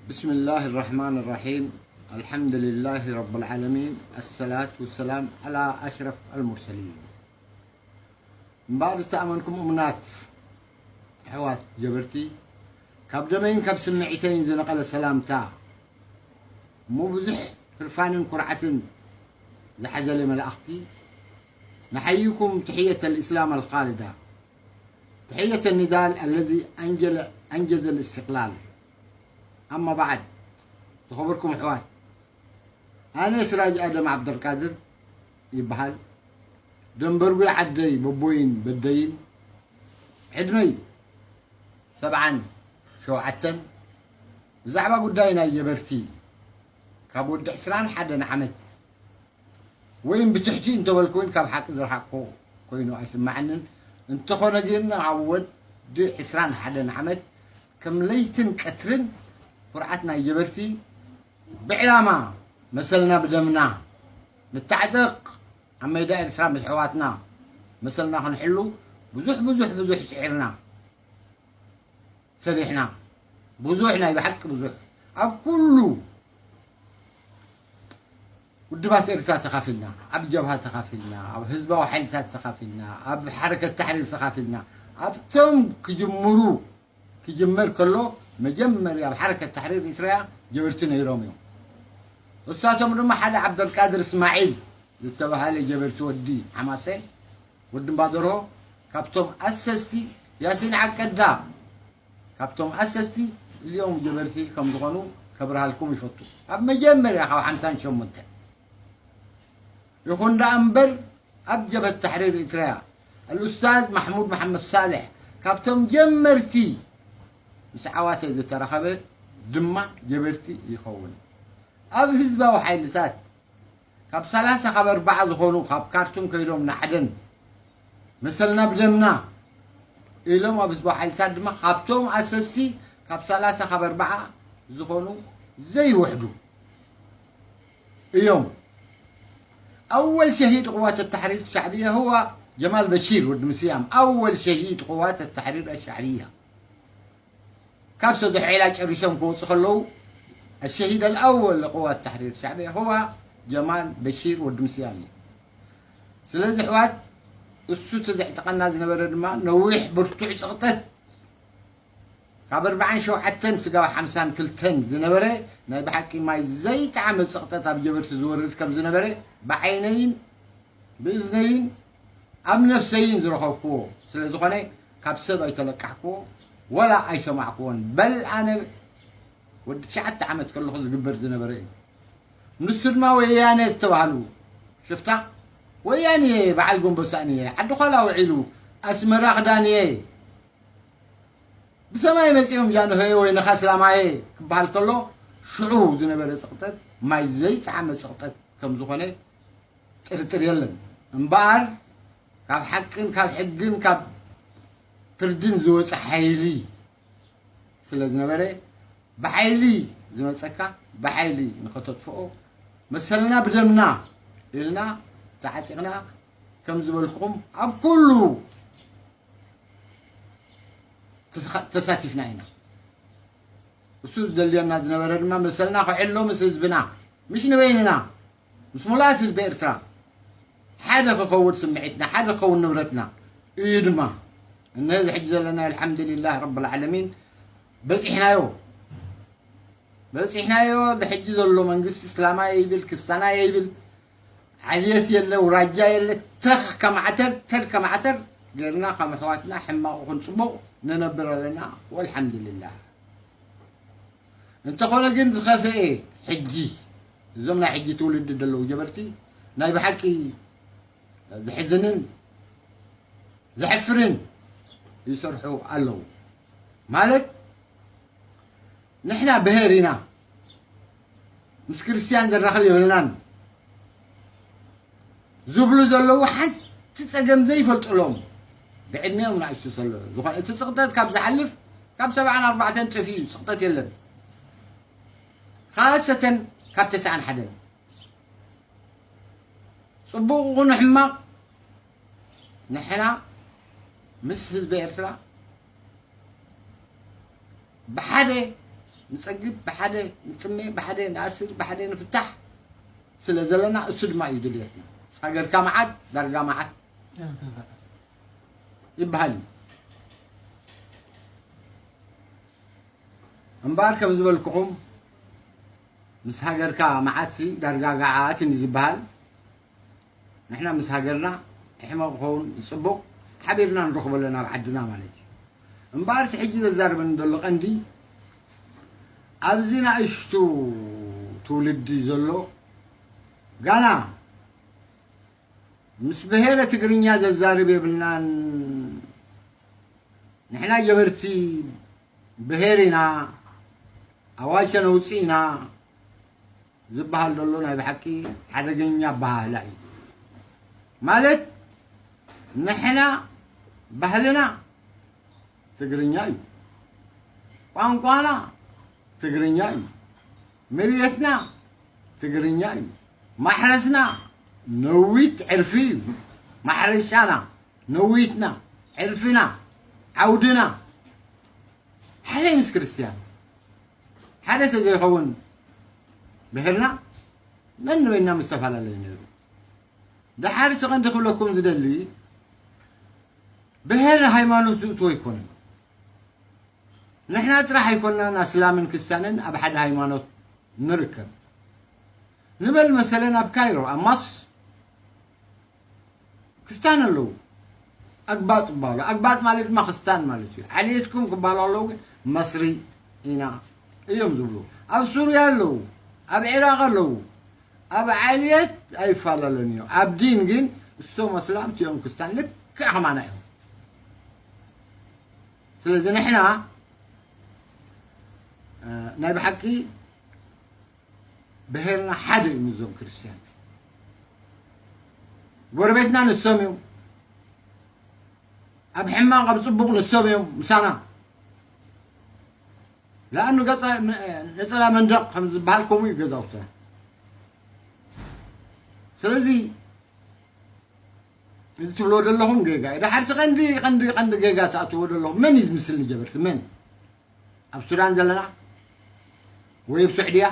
بسم الله الرحمن الرحيم. الحمد لله رب العالمين. الصلاة والسلام على أشرف المرسلين. እምበኣር ዝተኣመንኩም እሙናት ኣሕዋት ጀበርቲ፣ ካብ ደመይን ካብ ስምዒተይን ዝነቐለ ሰላምታ እሞ ብዙሕ ህርፋንን ኩርዓትን ዝሓዘለ መልእኽቲ፣ نحييكم تحية الإسلام الخالدة، تحية النضال الذي أنجل-، أنجز الاستقلال. أما بعد، ዝኸበርኩም ኣሕዋት፣ ኣነ ስራጅ ኣደም ዓብደልቃድር ይበሃል። ደንበርጉ ዓደይ በቦይን በደይን፣ ዕድመይ ሰብዓን ሸውዓተን። ብዛዕባ ጉዳይ ናይ ጀበርቲ፣ ካብ ወዲ ዕስራን ሓደን ዓመት ወይም ብትሕቲ እንተበልኩ እውን ካብ ሓቂ ዝረሓቅኩ ኮይኑ ኣይስማዓንን። እንተኾነ ግን፣ ኣብ ወዲ ዕስራን ሓደን ዓመት ከም ለይትን ቀትርን ኩርዓት ናይ ጀበርቲ ብዕላማ መሰልና ብደምና ንታዕጥቕ፣ ኣብ ሜዳ ኤርትራ ምስ ኣሕዋትና መሰልና ክንሕሉ ብዙሕ፣ ብዙሕ፣ ብዙሕ ጽዒርና፣ ሰቢሕና። ብዙሕ፣ ናይ ብሓቂ ብዙሕ። ኣብ ኩሉ ውድባት ኤርትራ ተኻፊልና፣ ኣብ ጀብሃ ተኻፊልና፣ ኣብ ህዝባዊ ሓይልታት ተኻፊልና፣ ኣብ ሓረከት ታሕሪር ተኻፊልና። ኣብቶም ክጅምሩ፣ ክጅመር ከሎ፣ መጀመርያ ኣብ ሓረከት ታሕሪር ኤርትራ ጀበርቲ ነይሮም እዮም። እሳቶም ድማ ሓደ ዓብደልቃድር እስማዒል ዝተባሃለ ጀበርቲ ወዲ ሓማሴ፣ ወዲ እምባደርሆ፣ ካብቶም ኣሰስቲ፣ ያሲን ዓቀዳ፣ ካብቶም ኣሰስቲ እዚኦም ጀበርቲ ከም ዝኾኑ ከብርሃልኩም ይፈቱ። ኣብ መጀመርያ ካብ ሓምሳን ሸሞንተን ይኹን ደኣ እምበር፣ ኣብ ጀብሀት ታሕሪር ኤርትራ ኣልኡስታዝ ማሕሙድ መሓመድ ሳልሕ ካብቶም ጀመርቲ ምስ ዓዋተ ዝተረኸበ ድማ ጀበርቲ ይኸውን። ኣብ ህዝባዊ ሓይልታት ካብ ሰላሳ ካብ ኣርባዓ ዝኾኑ ካብ ካርቱም ከይዶም ናዕደን መሰልና ብደምና ኢሎም ኣብ ህዝባዊ ሓይልታት ድማ ካብቶም ኣሰስቲ ካብ ሰላሳ ካብ ኣርባዓ ዝኾኑ ዘይውሕዱ እዮም። أول شهيد قوات التحرير الشعبية هو جمال بشير ولد مسيام، أول شهيد قوات التحرير الشعبية. ካብ ሰዶ ሒላ ጨሪሶም ክወፁ ከለዉ፣ الشهيد الأول لقوات التحرير الشعبية هو جمال بشير ወዲ ምስያም እዩ። ስለዚ ኣሕዋት፣ እሱ እቲ ዘዕጠቐና ዝነበረ ድማ ነዊሕ ብርቱዕ ፅቕጠት፣ ካብ ኣርባዓን ሸውዓተን ስጋብ ሓምሳን ክልተን ዝነበረ ናይ ብሓቂ ማይ ዘይጠዓመ ፅቕጠት ኣብ ጀበርቲ ዝወርድ ከም ዝነበረ ብዓይነይን ብእዝነይን ኣብ ነፍሰይን ዝረኸብክዎ ስለ ዝኾነ፣ ካብ ሰብ ኣይተለቃሕክዎ ወላ ኣይሰማዕክዎን። በል ኣነ ወዲ ትሽዓተ ዓመት ከለኹ ዝግበር ዝነበረ እዩ። ንሱ ድማ ወያነ ዝተባህሉ ሽፍታ፣ ወያነ እየ፣ በዓል ጎንበሳን እየ፣ ዓዲ ዃላ ውዒሉ ኣስመራ ክዳን እየ፣ ብሰማይ መጺኦም ጃንሆየ ወይ ነኻስ ላማየ ክበሃል ከሎ፣ ሽዑ ዝነበረ ጽቕጠት ማይ ዘይጠዓመ ጽቕጠት ከም ዝኾነ ጥርጥር የለን። እምበኣር፣ ካብ ሓቅን ካብ ሕግን ካብ ፍርድን ዝወጸ ሓይሊ ስለ ዝነበረ፣ ብሓይሊ ዝመጸካ ብሓይሊ ንኸተጥፍኦ፣ መሰልና ብደምና ኢልና ተዓጢቕና፣ ከም ዝበልኩኹም ኣብ ኩሉ ተሳ-፣ ተሳቲፍና ኢና። እሱ ዝደልየና ዝነበረ ድማ መሰልና ክሕሎ ምስ ህዝብና፣ ምሽ ንበይንና፣ ምስ ሙሉኣት ህዝቢ ኤርትራ ሓደ ክኸውን ስምዒትና፣ ሓደ ክኸውን ንብረትና እዩ ድማ። እነሆ እዚ ሕጂ ዘለና ኣልሓምዱሊላህ ረብል ዓለሚን በጺሕናዮ። በጺሕናዮ። ብሕጂ ዘሎ መንግስቲ እስላማይ ይብል፣ ክስታናይ ይብል፣ ዓልየት የለ፣ ውራጃ የለ፣ ተኽ ከማዕተር፣ ተር ከማዕተር ገርና ከም ኣሕዋትና ሕማቕ ይኹን ጽቡቕ ንነብር ኣለና። ወልሓምዱሊላህ። እንተኾነ ግን ዝኸፍኤ ሕጂ፣ እዞም ናይ ሕጂ ትውልዲ ዘለዉ ጀበርቲ ናይ ብሓቂ ዘሕዝንን ዘሕፍርን ይሰርሑ ኣለዉ። ማለት ንሕና ብሄር ኢና፣ ምስ ክርስትያን ዘራኽብ የብልናን ዝብሉ ዘለዉ ሓንቲ ጸገም ዘይፈልጡሎም ብዕድሚኦም ንኣሽቱ ዘሎ ዝኾነ እቲ ጽቕጠት ካብ ዝሓልፍ ካብ ሰብዓን ኣርባዕተን ጥፍ እዩ፣ ጽቕጠት የለን። ካሰተን ካብ ተስዓን ሓደን ጽቡቕ ይኹን ሕማቕ ንሕና ምስ ህዝቢ ኤርትራ ብሓደ ንጸግብ ብሓደ፣ ንጽሜ ብሓደ፣ ንኣስር ብሓደ፣ ንፍታሕ ስለ ዘለና፣ እሱ ድማ እዩ ድልየትና። ምስ ሃገርካ መዓት፣ ዳርጋ መዓት ይበሃል እዩ። እምበኣር ከም ዝበልኩኹም፣ ምስ ሃገርካ መዓትሲ ዳርጋ ገዓት እዩ ዝበሃል። ንሕና ምስ ሃገርና ሕመቕ ክኸውን ጽቡቕ ሓቢርና ንረኽቦ ኣለና ኣብ ዓድና ማለት እዩ። እምበኣር እቲ ሕጂ ዘዛርበኒ ዘሎ ቀንዲ ኣብዚ ንኣሽቱ ትውልዲ ዘሎ ጋና ምስ ብሄረ ትግርኛ ዘዛርብ የብልናን። ንሕና ጀበርቲ ብሄር ኢና፣ ኣዋጅ ከነውፅእ ኢና ዝበሃል ዘሎ ናይ ብሓቂ ሓደገኛ ኣበሃህላ እዩ። ማለት ንሕና ባህልና ትግርኛ እዩ፣ ቋንቋና ትግርኛ እዩ፣ መሬትና ትግርኛ እዩ፣ ማሕረስና ነዊት ዕርፊ እዩ፣ ማሕረሻና ነዊትና፣ ዕርፍና፣ ዓውድና ሓደ ምስ ክርስትያን ሓደ ተዘይኸውን ብሄርና ነንበይና ምስተፈላለየ ነይሩ። ደሓር እቲ ቀንዲ ክብለኩም ዝደሊ ብሄር ሃይማኖት ዝእትዎ ኣይኮነን። ንሕና ጥራሕ ኣይኮንናን ኣስላምን ክርስትያንን ኣብ ሓደ ሃይማኖት ንርከብ። ንበል መሰለን ኣብ ካይሮ ኣብ ማስ ክስታን ኣለዉ። ኣግባጥ ይባሉ። ኣግባጥ ማለት ድማ ክስታን ማለት እዩ። ዓሌትኩም ክባሉ ኣለዉ ግን መስሪ ኢና እዮም ዝብሉ። ኣብ ሱርያ ኣለዉ፣ ኣብ ዒራቕ ኣለዉ። ኣብ ዓሌት ኣይፈላለን እዮም። ኣብ ዲን ግን እሶም ኣስላም እቲኦም ክስታን ልክዕ ከማና እዮም። ስለዚ ንሕና እ፣ ናይ ብሓቂ ብሄርና ሓደ እዩ ምስዞም ክርስትያን። ጎረቤትና ንሶም እዮም። ኣብ ሕማቕ ኣብ ጽቡቕ ንሶም እዮም ምሳና። ለኣኑ ገጸ ነጸላ መንደቕ ከም ዝበሃል ከምኡ እዩ ገዛውትና። ስለዚ እዚ ትብልዎ ዘለኹም ጌጋ እዩ። ደሓር ቀንዲ ቀንዲ ቀንዲ ጌጋ ትኣትዎ ዘለኹም መን እዩ ዝምስል ንጀበርቲ መን? ኣብ ሱዳን ዘለና ወይ ኣብ ስዑድያ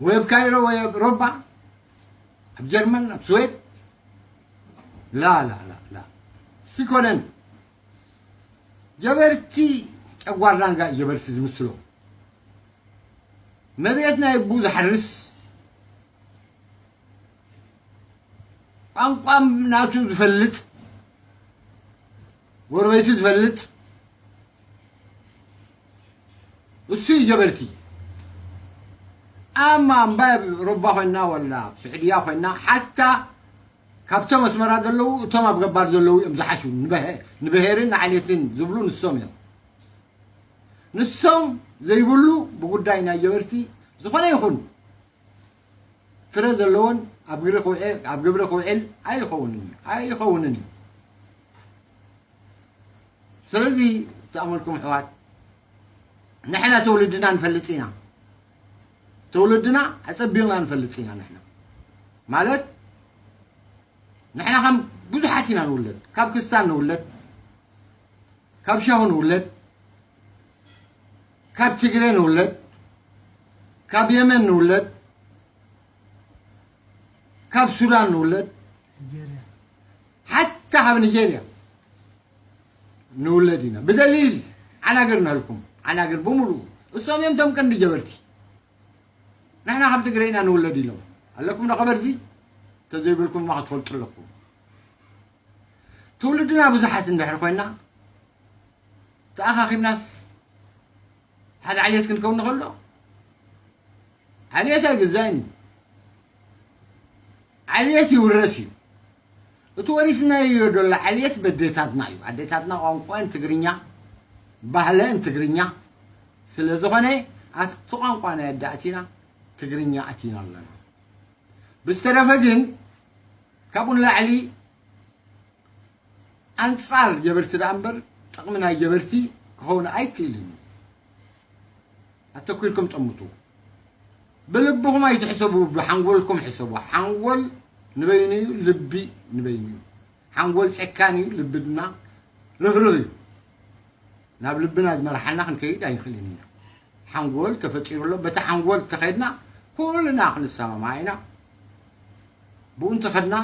ወይ ኣብ ካይሮ ወይ ኣብ ኤውሮጳ ኣብ ጀርመን ኣብ ስዌድ ላ ላ ላ ላ እሱ ይኮነን። ጀበርቲ ጨጓራን ጋር ጀበርቲ ዝምስሎ መሬት ናይ ቡ ዝሓርስ ቋንቋ ናቱ ዝፈልጥ ጎረቤቱ ዝፈልጥ እሱ እዩ ጀበርቲ። ኣማ እምባ ኣብ ሮባ ኮይና ወላ ኣብ ስዑድያ ኮይና ሓታ ካብቶም ኣስመራ ዘለዉ እቶም ኣብ ገባር ዘለዉ እዮም ዝሓሹ። ንበሄ- ንብሄርን ንዓሌትን ዝብሉ ንሶም እዮም። ንሶም ዘይብሉ ብጉዳይ ናይ ጀበርቲ ዝኾነ ይኹን ፍረ ዘለዎን ኣብ ግብሪ ክውዕል ኣይኸውንን እዩ ኣይኸውንን እዩ። ስለዚ ዝተኣመልኩም ኣሕዋት ንሕና ትውልድና ንፈልጥ ኢና። ትውልድና ኣጸቢቕና ንፈልጥ ኢና። ንሕና ማለት ንሕና ከም ብዙሓት ኢና ንውለድ። ካብ ክስታን ንውለድ፣ ካብ ሸሁ ንውለድ፣ ካብ ትግሬ ንውለድ፣ ካብ የመን ንውለድ፣ ካብ ሱዳን ንውለድ፣ ሓታ ካብ ኒጀርያ ንውለድ ኢና። ብደሊል ዓናግር ንህልኩም ዓናግር ብምሉኡ እሶም እዮም ቶም ቀንዲ ጀበርቲ። ንሕና ካብ ትግረ ኢና ንውለድ ኢሎም ኣለኩም ዶ ከበርዚ? ተዘይብልኩም ማ ክትፈልጡ ኣለኩም። ትውልድና ብዙሓት እንድሕር ኮይና ተኣኻኺብናስ ሓደ ዓሌት ክንከውን ንኸሎ ዓሌት ኣይግዛእን እዩ። ዓሌት ይውረስ እዩ። እቲ ወሪስናዮ ዘሎ ዓሌት በዴታትና እዩ። ኣዴታትና ቋንቋን ትግርኛ ባህለን ትግርኛ ስለ ዝኾነ ኣብቲ ቋንቋ ናይ ኣደ ኣቲና ትግርኛ ኣቲና ኣለና። ብዝተረፈ ግን ካብኡ ንላዕሊ ኣንጻር ጀበርቲ ደኣ እምበር ጥቕሚ ናይ ጀበርቲ ክኸውን ኣይክእልን እዩ። ኣተኲርኩም ጠምቱ። ብልብኹም ኣይትሕሰቡ፣ ብሓንጎልኩም ሕሰቡ። ሓንጎል ንበይኑ እዩ፣ ልቢ ንበይኑ እዩ። ሓንጎል ጨካን እዩ፣ ልቢ ድማ ርህሩህ እዩ። ናብ ልብና ዝመርሓና ክንከይድ ኣይንኽእልን ኢና። ሓንጎል ተፈጢሩ ኣሎ። በቲ ሓንጎል እንተኸድና ኩልና ክንሰማማዕ ኢና። ብኡ እንተኸድና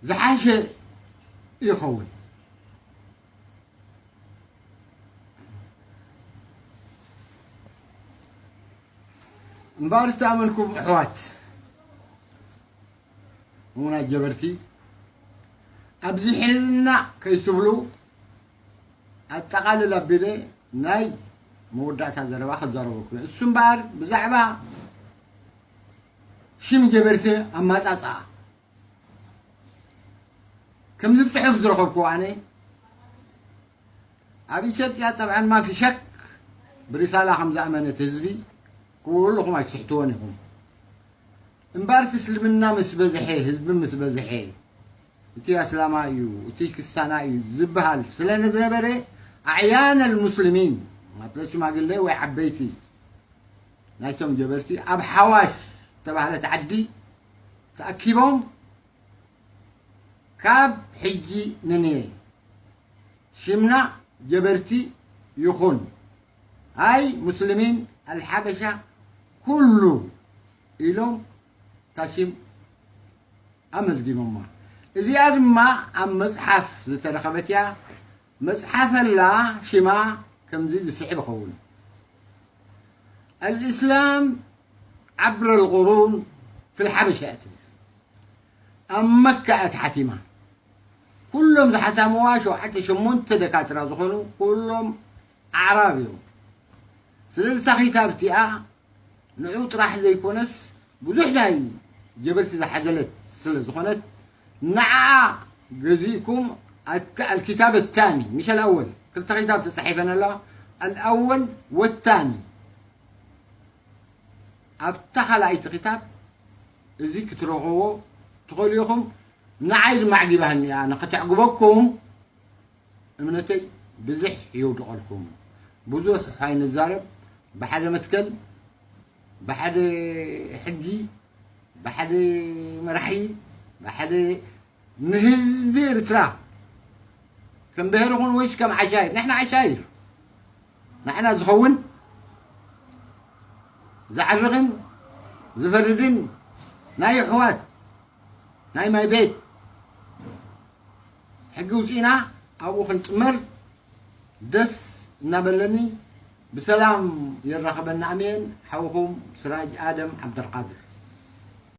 ዝሓሸ ይኸውን። እምበኣር ዝተኣመንኩም ኣሕዋት፣ እሙናት ጀበርቲ፣ ኣብዚሕልና ከይትብሉ ኣጠቓልል ኣቢለ ናይ መወዳእታ ዘረባ ክዛረበኩም እየ። እሱ እምበኣር ብዛዕባ ሽም ጀበርቲ ኣማጻጽኣ ከምዚ ብጽሑፍ ዝረኸብኩዎ ኣነ ኣብ ኢትዮጵያ ጠብዓን ማፊ ሸክ ብሪሳላ ከም ዝኣመነ እቲ ህዝቢ ኩልኹም ኣይትስሕትዎን ኢኹም። እምበኣር እቲ እስልምና ምስ በዝሐ፣ ህዝቢ ምስ በዝሐ፣ እቲ ኣስላማ እዩ፣ እቲ ክስታና እዩ ዝበሃል ስለ ዝነበረ ኣዕያን ኣልሙስሊሚን፣ ማለት ሽማግለ ወይ ዓበይቲ ናይቶም ጀበርቲ ኣብ ሓዋሽ ዝተባህለት ዓዲ ተኣኪቦም ካብ ሕጂ ንንየ ሽምና ጀበርቲ ይኹን ኣይ ሙስሊሚን ኣልሓበሻ ኩሉ ኢሎም ታሽም ኣመዝጊቦማ። እዚኣ ድማ ኣብ መጽሓፍ ዝተረኸበት እያ። መጽሓፈላ ሽማ ከምዚ ዝስዕብ ይኸውን። ኣልእስላም ዓብረ ልቁሩን ፊልሓበሻ እያ ትብል። ኣብ መካ እያ ተሓቲማ። ኩሎም ዝሓታምዋ ሸውዓተ ሸሞንተ ደካትራ ዝኾኑ ኩሎም ኣዕራብ እዮም። ስለዚ እታ ኺታብ እቲኣ ንዑ ጥራሕ ዘይኮነስ ብዙሕ ናይ ጀበርቲ ዝሓዘለት ስለ ዝኾነት ንዓኣ ገዚእኩም ኣታ ኣልኪታብ ታኒ ምሽ ኣልኣወል ክልተ ኺታብ ተጻሒፈን ኣለዋ ኣልኣወል ወታኒ ኣብታ ካልኣይቲ ኺታብ እዚ ክትረኽብዎ ትኽእሉ ኢኹም። ንዓይ ድማ ኣዕጊባህኒ እያ። ኣነ ከተዕግበኩም እምነተይ ብዝሕ የውድቐልኩም። ብዙሕ ኣይንዛረብ። ብሓደ መትከል፣ ብሓደ ሕጊ፣ ብሓደ መራሒ፣ ብሓደ ንህዝቢ ኤርትራ ከም ብሄር ይኹን ወይስ ከም ዓሻይር፣ ንሕና ዓሻይር ንሕና ዝኸውን ዝዓርቕን ዝፈርድን ናይ ኣሕዋት ናይ ማይ ቤት ሕጊ ውፅኢና ኣብኡ ክንጥመር ደስ እናበለኒ ብሰላም የራኽበና ኣሜን። ሓውኹም ስራጅ ኣደም ዓብደልቃድር።